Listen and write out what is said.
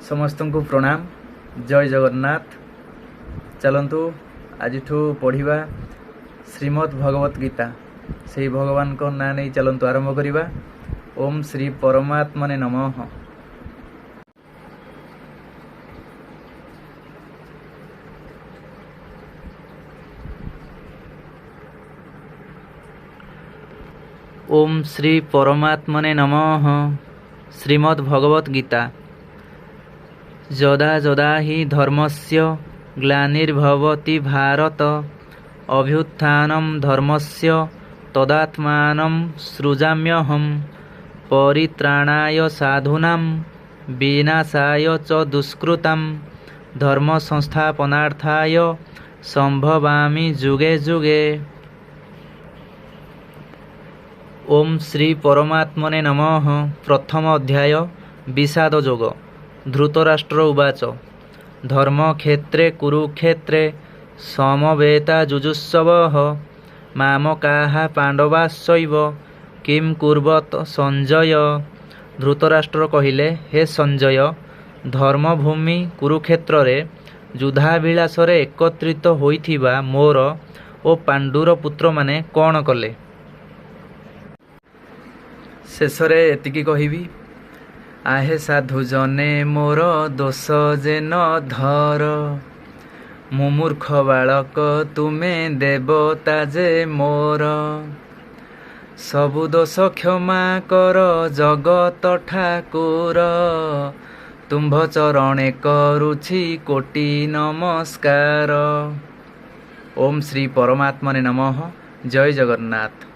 ସମସ୍ତଙ୍କୁ ପ୍ରଣାମ, ଜୟ ଜଗନ୍ନାଥ। ଚାଲନ୍ତୁ ଆଜିଠୁ ପଢ଼ିବା ଶ୍ରୀମଦ୍ ଭଗବତ ଗୀତା। ସେଇ ଭଗବାନଙ୍କ ନାଁ ନେଇ ଚାଲନ୍ତୁ ଆରମ୍ଭ କରିବା। ଓମ୍ ଶ୍ରୀ ପରମାତ୍ମନେ ନମଃ। ଓମ୍ ଶ୍ରୀ ପରମାତ୍ମନେ ନମଃ। ଶ୍ରୀମଦ୍ ଭଗବତ ଗୀତା। ଯଦା ଯଦା ହି ଧର୍ମସ୍ୟ ଗ୍ଲାନିର୍ଭବତି ଭାରତ ଅଭ୍ୟୁତ୍ଥାନಂ ଧର୍ମସ୍ୟ ତଦାତ୍ମାନଂ ସୃଜାମ୍ୟହଂ ପରିତ୍ରାଣାୟ ସାଧୂନାଂ ବିନାଶାୟ ଚ ଦୁଷ୍କୃତାଂ ଧର୍ମ ସଂସ୍ଥାପନାର୍ଥାୟ ସମ୍ଭବାମି ଯୁଗେ ଯୁଗେ। ଓମ୍ ଶ୍ରୀ ପରମାତ୍ମନେ ନମଃ। ପ୍ରଥମ ଅଧ୍ୟାୟ, ବିଷାଦ ଯୋଗ। ଧୃତରାଷ୍ଟ୍ର ଉବାଚ, ଧର୍ମକ୍ଷେତ୍ରେ କୁରୁକ୍ଷେତ୍ରେ ସମବେତା ଯୁଯୁତ୍ସବଃ ମାମକାଃ ପାଣ୍ଡବାଶ୍ଚୈବ କିಂ କୁର୍ବତ ସଞ୍ଜୟ। ଧୃତରାଷ୍ଟ୍ର କହିଲେ, ହେ ସଞ୍ଜୟ, ଧର୍ମଭୂମି କୁରୁକ୍ଷେତ୍ରରେ ଯୁଦ୍ଧାଭିଳାଷରେ ଏକତ୍ରିତ ହୋଇଥିବା ମୋର ଓ ପାଣ୍ଡୁର ପୁତ୍ରମାନେ କ'ଣ କଲେ? ଶେଷରେ ଏତିକି କହିବି, ଆହେ ସାଧୁ ଜନେ ମୋର ଦୋଷ ଯେନ ଧର, ମୁଁ ମୂର୍ଖ ବାଳକ ତୁମେ ଦେବତା ଯେ ମୋର। ସବୁ ଦୋଷ କ୍ଷମା କର ଜଗତ ଠାକୁର, ତୁମ୍ଭ ଚରଣେ କରୁଛି କୋଟି ନମସ୍କାର। ଓମ୍ ଶ୍ରୀ ପରମାତ୍ମନେ ନମଃ। ଜୟ ଜଗନ୍ନାଥ।